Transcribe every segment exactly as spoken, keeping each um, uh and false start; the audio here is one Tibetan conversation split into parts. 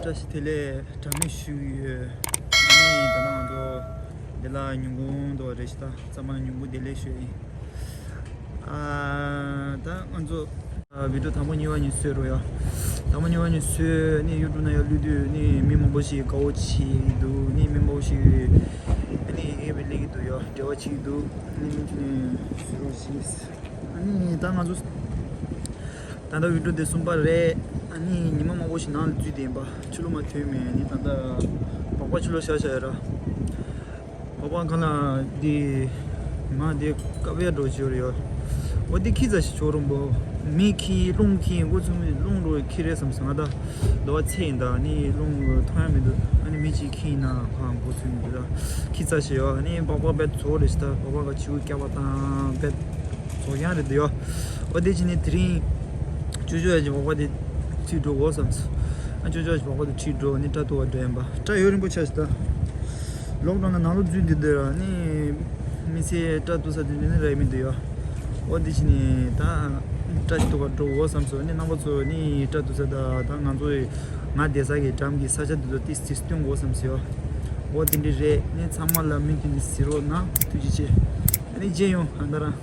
བཀྲ་ཤིས་བདེ་ལེགས་གྲངས་མེད་ཞུ་གི་ཡོད། ཨ་ནི་ད་ལྟ་ང་ཚོ་འདི་ལ་ཉིན་གུང་འདུག་རེད་ཤག་ད་ཚང་མ་ལ་ཉིན་གུང་བདེ་ལེགས་ཞུ་ཡིན། ཨ་ད་ང་ཚོ་ཨ་བི་ཌི་ཡོ་དང་པོ་གཉིས་པ་གཉིས་བཟོས་རོགས་ཡ། དང་པོ་གཉིས་པ་གཉིས་བཟོས་ནི་ཡུ་ཊུབ་ནང་ཡར་བླུགས་དུས་ནི་མི་མང་པོ་ཞིག་དགའ་པོ་བྱེད་ཀྱི་འདུག་ནི་མི་མང་པོ་ཞིག་ཨ་ནི་ཡིན་པའི་སླེབས་ཀྱི་འདུག་ཡ། འབྲེལ་བ་བྱེད་ཀྱི་འདུག་ནི་མི་ཚོ་ནི་བཟོས་རོགས་ཞེས། ཨ་ནི་ད་ང་ཚོ་ད་ལྟ་བི་ཌི་ཡོ་དེ་གསུམ་པ་རེད། ཨ་ནི་ཉི་མ་མང་པོ་ཞིག་ནང་ལ་འཛུལ་བསྡད་ཡིན་པ། ཕྱི་ལོགས་མར་ཐོན་མེད། ཨ་ནི་ད་ལྟ་སྦག་སྦག་ཕྱི་ལོགས་བཞག་བཞག་ཡོད་ར། སྦག་སྦག་གང་ལ་འདི་མ་འདི་ཀ་བེ་འགྲོ་བྱོས་རེད་ཡོད། འོ་འདི་ཁྱི་རྩ་ཞིག་བྱོས་རུང་པོ། མི་ཁྱི་རླུང་ཁྱི་འགོ་ཚུགས་མི་རླུང་འགྲོ་ཁྱི་རེད་བསམ་སོང་ང་ད། ཟླ་བ་ཚེས་ཡིན་ད་ནི་རླུང་མཐོང་ཡ་མི་འདུག་ཨ་ནི་མི་གཅིག་ཁྱི་ཡིན་ན་ཁ་འགོ་ཚུགས་མི་འདུག་ད་ཁྱི་རྩ་ཞིག་ཡོད། ཨ་ནི་སྦག་སྦག་བེད་བཟོ་རེད་ཤག་ད་སྦག་སྦག་ག་བྱིའུ་སྐྱག་པ་དང་བེད་བཟོ་ཡང་རེད་འདུག་ཡོད། འོ་དེ་ཕྱིན་ནས་དེ་རིང་ཅོ་ཅོ་ཡ་གི་སྦག་སྦག་དེ་ཁྲིད་འགྲོ་དགོས་བསམ་སོང་། ཨ་ཅོ་ཅོ་ཡ་གི་སྦག་སྦག་དེ་ཁྲིད་འགྲོ་ནི་སྐྲ་གཏུབ་པ་འགྲོ་ཡིན་པ། སྐྲ་ཡུན་རིང་པོ་ཆགས་ཤག་ད། ལོག་ཌའུན་ནང་ནང་ལོགས་འཛུལ་བསྡད་འདུག་ར་ནི་མི་ཚེ་སྐྲ་གཏུབ་ས་དེ་འདྲ་ནི་རག་མི་འདུག་ཡོད། འོ་དེ་ཕྱིན་ནས་ད་སྐྲ་ཞིག་གཏུབ་པར་འགྲོ་དགོས་བསམ་སོང་། ནི་རྣམ་པ་ཚོ་ནི་སྐྲ་གཏུབ་ས་ད་ད་ང་ཚོ་ཡི་ང་བསྡད་ས་གི་འགྲམ་གྱི་ས་ཆ་དེ་ཚོ་ཏིས་ཏིས་སྟོན་དགོས་བསམ་སོང་ཡོད། འོ་དེ་འདྲ་རེད། ནི་ཚང་མ་ལ་མིག་གིས་ནི་གཟིགས་རོགས་གནང་། ཐུགས་རྗེ་ཆེ། ཨ་ནི་མཇལ་ཡོང་། ཨ་ད་རང་།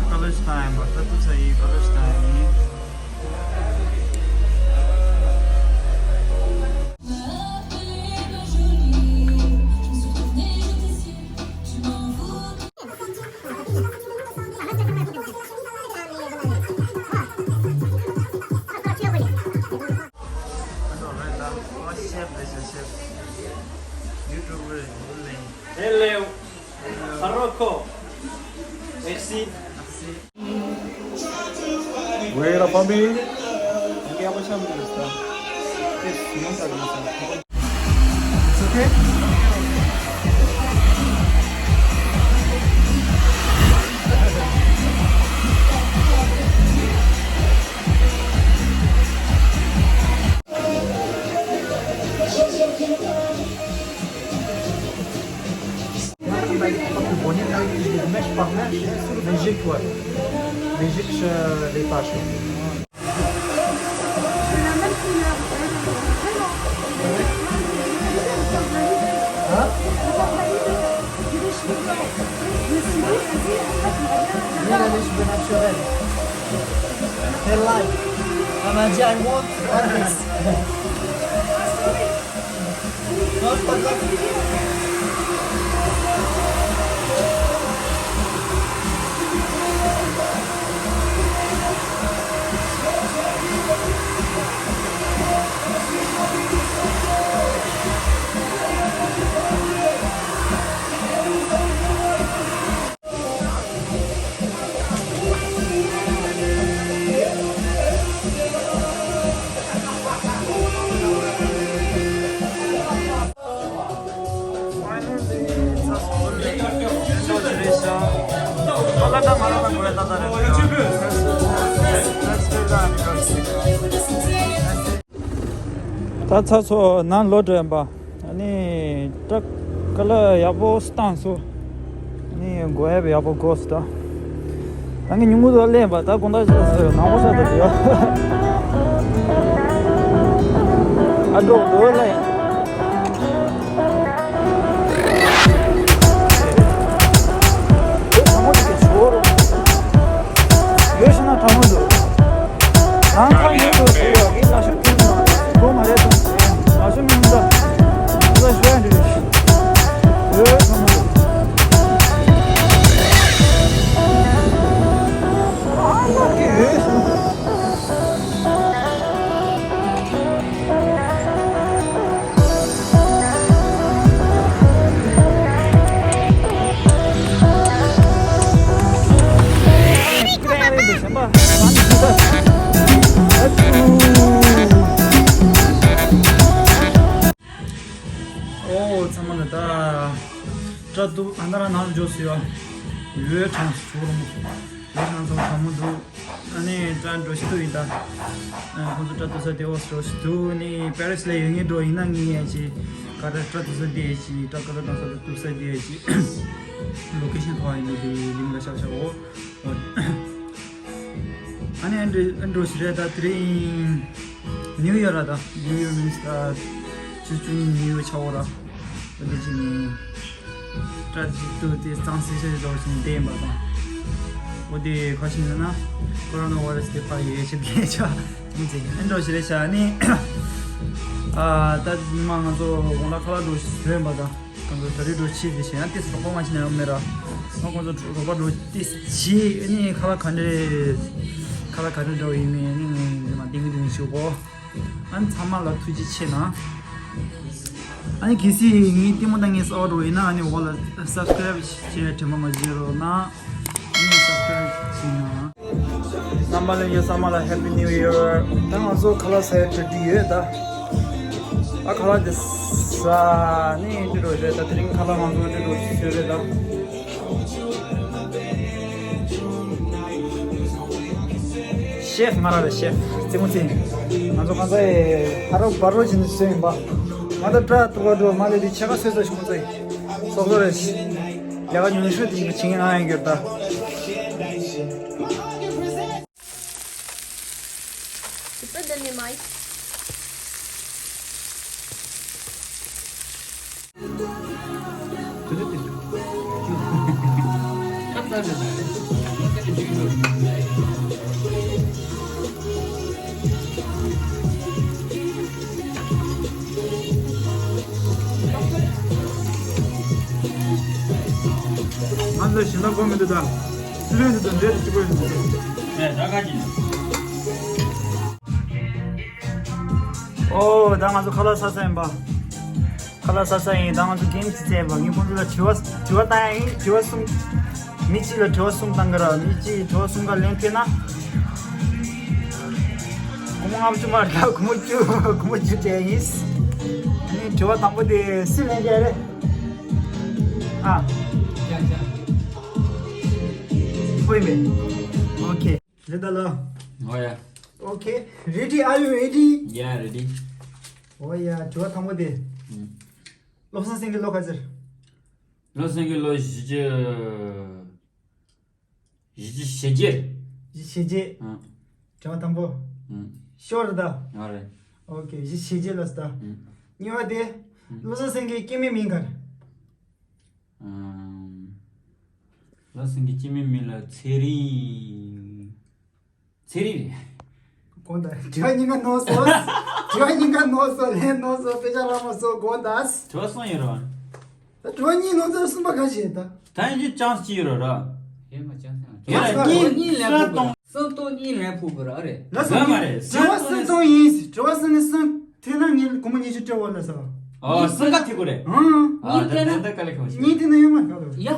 College time, ད་ལྟ་ཚ་ཡི་college time ཡིན། Hello. Hello. Barroco. Merci. Wait up on me. It's okay. Bonnet, là, il est mèche par mèche, mais j'ai quoi ? Mais j'ai que, euh, les taches. Hein ? Viens, les cheveux naturels. They like. And I, I want this. ད་ཚ་ཚོ་ནང་ལོག་འགྲོ་ཡིན་པ། ཨ་ནི་ཏྲ་ཀ་ལ་ཡག་པོ་བཏང་སོང་། ཨ་ནི་གོ་ཡ་ཡག་པོ་གོ་སོང་ད། ད་ངས་ཉུང་ངུ་དུ་ལེན་པ་ད་དགོང་དག་ཅག་ཟེར་ནང་པོ་ས་དེ་ཡོད། ཨ་འགྲོ་འགྲོ་ལེན། ཁ་མོ་འདུག་ཨང་ཁ་མོ་འདུག་ཟེར་ཡོད། ངས་ང་ཤོ་ཁྱོད་ནང་སྒོ་མ་རེད་དང་ང་ཤོ་མི་འདུག་ད་ཤོ་ཡང་འདུག་ཨོ་ཁ་མོ་འདུག་ཨང་ཁ་གི་ཡོད། ཨོ་ཚང་མ་ལ་ད་སྐྲ་གཏུབ་ཨ་ན་ར་ནང་འཇོག་སུ་ཡོད། ཡོད་གྲངས་སུ་ཆུ་རུ་མོ་ཡོད་གྲངས་སུ་ག་མོ་འདུག་ཨ་ནི་སྐྲ་འགྲོ་ཤི་ཏུ་ཡིན་ད། ཁོང་ཚོ་སྐྲ་གཏུབ་ས་དེ་འོ་འགྲོ་ཤི་ཏུ་ནི་པེ་རི་སི་ལ་ཡོད་ངེས་འགྲོ་ཡིན་ན་ངས་ཡང་ཅི་ག་རེ་སྐྲ་གཏུབ་ས་དེ་ཡང་ཅི་སྐྲ་ག་རེ་གཏུབ་ས་དེ་ཡང་ཅི་ལོ་ཀེ་ཤན་ཐོག་ཡིན་ནི་དེ་ལིང་ག་ཤག་ཤག་འོ། ཨ་ནི་ཨན་འགྲོ་ཨན་འགྲོ་ཤི་རེད་ད་དེ་རིང་ནིའུ་ཡོག་ར་ད་ནིའུ་ཡོག་མིན་སི་ད་ཆུ་ཆུ་ནིའུ་ཡོག་ཆ་འོ་ར་ད་དེ་ཅི་ནི། སྐྲ་གཅིག་ཏུ་དེ་གཙང་སེ་ཤ་ཞིག་འདོགས་ཤིང་བསྡད་པ་དང་། འོ་དེ་ཁ་ཤས་ན་ན་ཀོ་རོ་ན་ཝ་ར་སི་དེ་ཕར་ཡོད་ཆེད་ལས་ཆ་མི་ཚེ་ཨེ་འགྲོ་ཞིག་རེད་ཤག་ནི། ཨ་ད་ཉི་མ་ང་ཚོ་དགོང་ལ་ཁ་ལག་འགྲོ་ཞིག་ཟོས་པ་དང་ཁོང་ཚོ་གྲ་སྒྲིག་འགྲོ་ཆེད་དེ་བྱས་ཡང་ཏིས་རོགས་པ་མ་བྱས་ན་ཡོང་མེད་ར། ང་ཁོང་ཚོ་རོགས་པ་འགྲོ་ཏིས་བྱས་ནི་ཁ་ལག་ག་འདྲས་ཁ་ལག་ག་འདྲས་འདྲ་བ་ཡིན་མིན་ནི་ང་འདི་མི་འདི་མི་ཞུ་གོ། ཨ་ནི་ཚང་མ་ལ་ཐུགས་རྗེ་ཆེ་གནང་། ཨ་ནི་གལ་སྲིད་ངའི་ལྟད་མོ་ལྟ་མཁན་གསར་པ་འདྲ་བོ་ཡིན་ན་ཨ་ནི་འོག་ལ་སབ་སི་ཀ་རེབ་བྱེད་དྲན་པ་མ་བརྗེད་རོགས་གནང་། ཨ་ནི་སབ་སི་ཀ་རེབ་བྱེད་གནང་། རྣམ་པ་ལྷན་རྒྱས་ཚང་མ་ལ་Happy New Year། ད་ང་ཚོ་ཁ་ལག་ཟ་ཡ་གྲ་སྒྲིག་ཡོད་ད། ཨ་ཁ་ལག་དེ་ཟ་ནི་འདི་འདྲ་རེད་ད། དེ་རིང་ཁ་ལག་ང་ཚོ་འདི་འདྲ་བཟོས་རེད་ད། ཤེཕ་ང་རང་རེད་ཤེཕ་རྩེད་མོ་རྩེ། ང་ཚོ་གང་ཚ་ཡི་ཧ་རོ་བ་རོ་བྱེད་ནས་བཟོས་ཡིན་པ། ང་ད་སྐྲ་གཏུབ་པ་འགྲོ་མ་ལས་དེ་ཕྱེད་ཀ་བཟོས་ཚར་ཤག་ཁོང་ཚ་ཡི་སོག་པོ་རེད། ལས་ཀ་ཉུང་ཤོས་དེ་ཡིན་པ་བྱེད་ངེས་ང་ཡང་གྱུར་ད། Put the name I. ང་ཚོ་ཞིང་ལ་གོ་མི་འདུག་ད། སི་ལེན་དུ་འདྲེ་དུ་གཅིག་པོ་ཡིན་འདུག་ཨེ་ད་ག་གི། ཨོ་ད་ང་ཚོ་ཁ་ལག་ཟ་ས་ཡིན་པ། ཁ་ལག་ཟ་ས་ཡིན། ད་ང་ཚོ་གེམ་ཅིག་རྩེ་ཡིན་པ། ངས་ཁོང་ཚོ་ལ་དྲི་བ་དྲི་བ་བཏང་ཡ་ཡིན། དྲི་བ་གསུམ། མི་གཅིག་ལ་དྲི་བ་གསུམ་བཏང་གི་ར། མི་གཅིག་དྲི་བ་གསུམ་ཀ་ལན་ཐེབས་ན། སྒོར་མོ་ལྔ་བཅུ་མ་རེད་ད། སྒོར་མོ་བཅུ་སྒོར་མོ་བཅུ་སྤྲད་ཡིན། ཨ་ནི་དྲི་བ་དང་པོ་དེ་སུས་ལན་རྒྱག་རེད། ཨ། ཡ་ཡ། ཁོ་ཡིན་པས། ཨོ་ཁེ། རེད་ད་ལ། ཨོ་ཡ། ཨོ་ཁེ། Ready? Are you ready? Yeah, ready. ཨོ་ཡ། དྲི་བ་དང་པོ་དེ། ཨུམ། བློ་བཟང་སེང་གེ་ལོ་ག་ཚོད་རེད། བློ་བཟང་སེང་གེ་ལོ་བཞི་བཅུ། བཞི་བཅུ་ཞེ་བརྒྱད། བཞི་བཅུ་ཞེ་བརྒྱད། ཨང་། དྲི་བ་དང་པོ། ཨང་། ཤོར་ད། ང་རེད། ཨོ་ཁེ། བཞི་བཅུ་ཞེ་བརྒྱད་ལ་ད། ཨང་། གཉིས་པ་དེ། ཨང་། བློ་བཟང་སེང་གེའི་སྐྱེ་དམན་མིང་ག་རེ། ཨང་། བློ་བཟང་སེང་གེའི་སྐྱེ་དམན་མིང་ལ་ཚེ་རིང་། ཚེ་རིང་རེད། དགོངས་དག་དྲི་བ་གཉིས་ཀ་ནོར་སོང་། དྲི་བ་གཉིས་ཀ་ནོར་སོང་། ལན་ནོར་སོང་། དཔེ་ཆ་རག་མ་སོང་། དགོངས་དག་དྲི་བ་གསུམ་ཡོད་རེད་བ། ད་དྲི་བ་གཉིས་ནོར་ཚར། གསུམ་པ་ག་ཞིག་ཡིན་ད། ད་ཡིན་རྒྱུ་ཅང་གཅིག་ཡོད་རེད་ར། ཡོད་མ་ཅང་ཡོད་ར། གཉིས་ལ་གཉིས་ལ་གསུམ་གཏོང་། གསུམ་གཏོང་གཉིས་ལན་ཕུག་དགོས་ར། ཨ་རེད། ལ་སོང་། ཡོད་མ་རེད། དྲི་བ་གསུམ་གཏོང་ཡིན། དྲི་བ་གསུམ་ནས་གསུམ་ཐེ་ན་ངས་སྒོར་མོ་ཉི་ཤུ་སྤྲད་འོ་ལ་ཟེར་བ། ཨོ་གསུམ་ཀ་ཐེ་དགོས་རེད། ཨང་། ཨ་གཉིས་ད་ཐེ་ན། ད་ད་དཀའ་ལས་ཁག་པོ་ཞིག་གཉིས་ཐེ་ན་ཡོད་མ་རེད་ཁག་པོ། ཡ།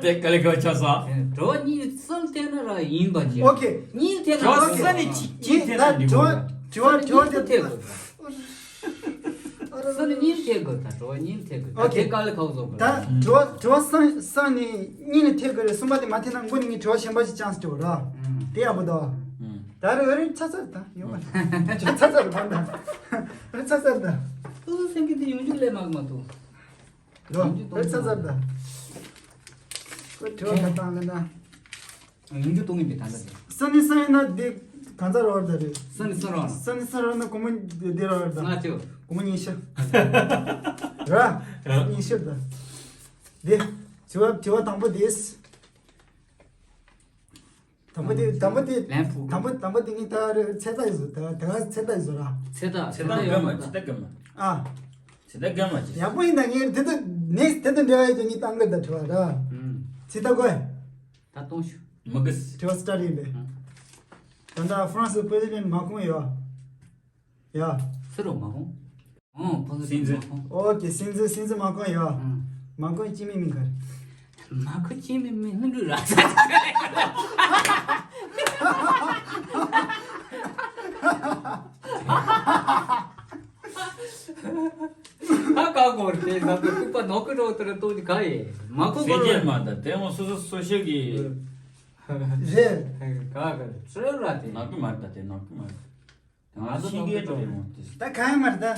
དེ་དཀའ་ལས་ཁག་ཆགས་སོང་། དྲི་བ་གཉིས་གསུམ་ཐེ་ན་ར་ཡིན་པ་ཅི། ཨོ་ཁེ། གཉིས་ཐེ་ན་དྲི་བ་ར་གསུམ་ནས་གཅིག་གཅིག་ཐེ་ན་འགྲིག་གོ། དྲི་བ་དྲི་བ་དྲི་བ་གཉིས་ཐེ་དགོས་ར། སུ་ནི་གཉིས་ཐེ་དགོས། ད་དྲི་བ་གཉིས་ཐེ་དགོས། ད་ཨོ་ཁེ། དེ་དཀའ་ལས་ཁག་བཟོ་དགོས། ད་དྲི་བ་དྲི་བ་གསུམ་གསུམ་ནས་གཉིས་ནས་ཐེ་དགོས་རེད། གསུམ་པ་དེ་མ་ཐེ་ན་མགོ་ནས་ངས་དྲི་བ་གཞན་པ་ཞིག་ཅང་སྤྲད་འོ་ར། ཨུམ། དེ་ཡག་པོ་འདུག་ཨུམ། ད་རེ་རེ་ཚ་ཚ་ད་ཡོང་བ། ཚ་ཚ་ད་ད་རེ་ཚ་ཚ་ད། ཏུ་སེང་གེ་དེ་ཡོང་རྒྱུ་ལས་མང་མ་ཐུག་རོ། རེ་ཚ་ཚ་ད། ཁོ་དྲི་བ་ག་བཏང་ལ་ན། ཡོང་རྒྱུ་གཏོང་གི་མེད་ད་ལྟ་དེ། ས་ནི་ས་ཡིན་ན་དེ་གང་ཚ་རོ་བར་ད་རེད། ས་ནི་ས་རོ་ན། ས་ནི་ས་རོ་ན་སྒོར་མོ་དེ་རོ་བར་ད། ལྔ་བཅུ། སྒོར་མོ་ཉི་ཤུ། ར། ཉི་ཤུ་ད། དེ། དྲི་བ་དྲི་བ་དང་པོ་དེ། དང་པོ་དེ་དང་པོ་དེ་ལན་ཕུག་དང་པོ་དང་པོ་དེ་ངས་ད་རེ་ཚེ་ད་ཡིན་བཟོ། ད་ད་ཚེ་ད་ཡིན་བཟོ་ར། ཚེ་ད་ཚེ་ད་ཡོད་མ་ཚེ་ད་ག་མ། ཨ། ཚེ་ད་ག་མ་ཅི། ཡག་པོ་ཡིན་ད། ངས་དེ་ད་ནེགསི་དེ་ད་འབྲེལ་བ་ཡོད་དུ་ངས་གཏང་གི་ད་དྲི་བ་ར། ཚེ་ད་གོ། ད་གཏོང་ཤུ། མ་གི་སི། དྲི་བ་སི་ཊར་ཡིན་པས། ད་ད་ཧྥ་རན་སི་པེ་རེ་སི་ཌེན་མ་ཁོང་ཡོད། ཡ། སུ་རོ་མ་ཁོང་། ཨོ་ཕོ་སི་སྲིད་འཛིན། མ་ཁོང་། ཨོ་ཀེ། སྲིད་འཛིན། སྲིད་འཛིན་མ་ཁོང་ཡ། ཨང་། མ་ཁོང་སྐྱེ་མི་མིང་ག་རེ། མ་ཁོང་སྐྱེ་མི་མིང་ལྷུན་གྲུབ་ར། ཧ་ག་གོ་རེད་ཟ་ཏུ་ཐུག་པ་ནོ་ཀི་རོ་ཏུ་ར་ཏོ་ནི་ག་ཡེ། མ་ཁོང་ཟེར་གོ་རེད། རྒྱལ་མ་ད་དེ་འོ་སོ་སོ་སོ་ཤེ་གི། རེད། ག་ག་རེད་ཚུར་ར་དེ། ནག་གི་མ་རེད་ད་དེ་ནག་གི་མ་རེད། ང་ཚོ་ཤིང་གའི་འགྲོ་ཡོང་དེ། ད་གང་ཡང་མ་རེད་ད།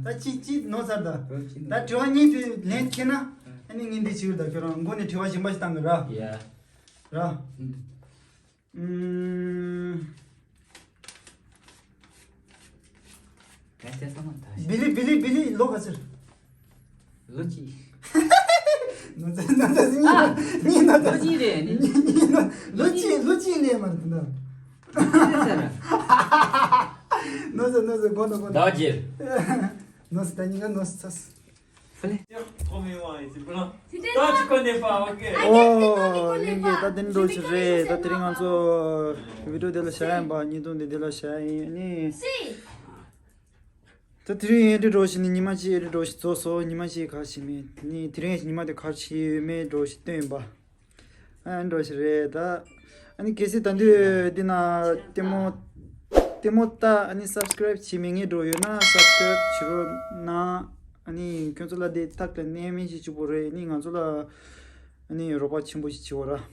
ད་ཅི་ཅི་ནོར་ཚར་ད། ད་དྲི་བ་གཉིས་དེ་ལན་ཁྱེར་ན། ཨ་ནི་ངས་འདི་བྱེད་ཀྱི་ད་ཁྱོད་རང་མགོ་ནས་དྲི་བ་གཞན་པ་ཞིག་བཏང་གི་ར། ཡ། ར། ཨུམ། ག་ཚད་ས་མ་ད་ཤི། བི་ལི་བི་ལི་བི་ལི་ལོ་ག་ཚོད། ལོ་གཅིག་ནོར་ཚ་ནོར་ཚ་ཨ། གཉིས་ནོར་ཚ་ལོ་གཅིག་རེད་ནི། གཉིས་ནོར་ལོ་གཅིག་ལོ་གཅིག་ལས་མ་རེད་ད། ལོ་གཅིག་ཟེར། ནོར་ཚ་ནོར་ཚ་གོ་ནོ་གོ་ནོ། ཟླ་བ་རྗེ། ནོར་ཚ་ད་གཉིས་ཀ་ནོར་ཚ་ཚ། ཕུ་ལེ། ཐོག་མེད་དབང་ཡིན་ཟིན་པ་ལ། ད་ཅི་གོ་ནས་པ་ཨོ་ཀེ། ཨོ་ལིང་གེ་ད་དེ་འདྲ་ཞིག་རེད། ད་དེ་རིང་ང་ཚོ་བི་ཌི་ཡོ་དེ་ལ་བཞག་ཡིན་པ། བརྙན་ཐུང་དེ་དེ་ལ་བཞག་ཡིན་ནི། ད་དེ་རིང་ཨེ་ཌི་འགྲོ་ཞིག་ནི་ཉི་མ་གཅིག་ཨེ་ཌི་འགྲོ་ཞིག་རྫོགས་སོང་། ཉི་མ་གཅིག་ག་ཞིག་མེད་ནི། དེ་རིང་ཉི་མ་དེ་ག་ཞིག་མེད་འགྲོ་ཞིག་སྟོན་ཡིན་པ། ཨ་འགྲོ་ཞིག་རེད་ད། ཨ་ནི་གལ་སྲིད་ད་དུས་འདི་ན་ལྟད་མོ་ལྟད་མོ་ལྟ་ཨ་ནི་སབ་སི་ཀ་རབ་བྱེད་མི་ངེས་འགྲོ་ཡོད་ན་སབ་སི་ཀ་རབ་བྱེད་རོགས་གནང་། ཨ་ནི་ཁྱོད་ཚོ་ལ་དེ་ཐག་ལ་གནས་མིན་ཞིག་གཅིག་པོ་རེད། ཨ་ནི་ང་ཚོ་ལ་ཨ་ནི་རོགས་པ་ཆེན་པོ་ཞིག་བྱེད་འོ་ར།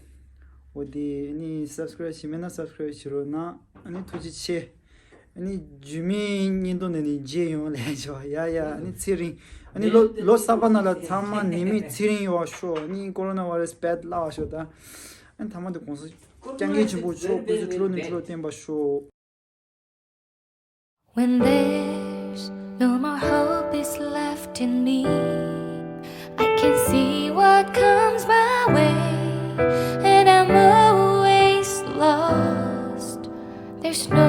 འོ་དེ་ཨ་ནི་སབ་སི་ཀ་རབ་བྱེད་མེད་ན་སབ་སི་ཀ་རབ་བྱེད་རོགས་གནང་། ཨ་ནི་ཐུགས་རྗེ་ཆེ། ཨ་ནི་རྒྱུས་མེད་བརྙན་ཐུང་འདི་ནི་མཇལ་ཡོང་ལས་ཆོག་ཡ་ཡ། ཨ་ནི་ཚེ་རིང་། ཨ་ནི་ལོ་ལོ་གསར་པ་ནང་ལ་ཚང་མ་ནད་མེད་ཚེ་རིང་ཡོང་བ་ཤོག་ཨ་ནི་ཀོ་རོ་ན་བྷ་ཡི་ར་སི་བེད་བརླག་བ་ཤོག་ད། ཨ་ནི་ཐ་མ་དེ་གོང་ས་སྐྱབས་མགོན་ཆེན་པོ་མཆོག་བོད་ཀྱི་འཕྲོ་ནས་འཕྲོ་བསྟན་པ་ཤོག When there's no more hope is left in me, I can see what comes my way, and I'm always lost. There's no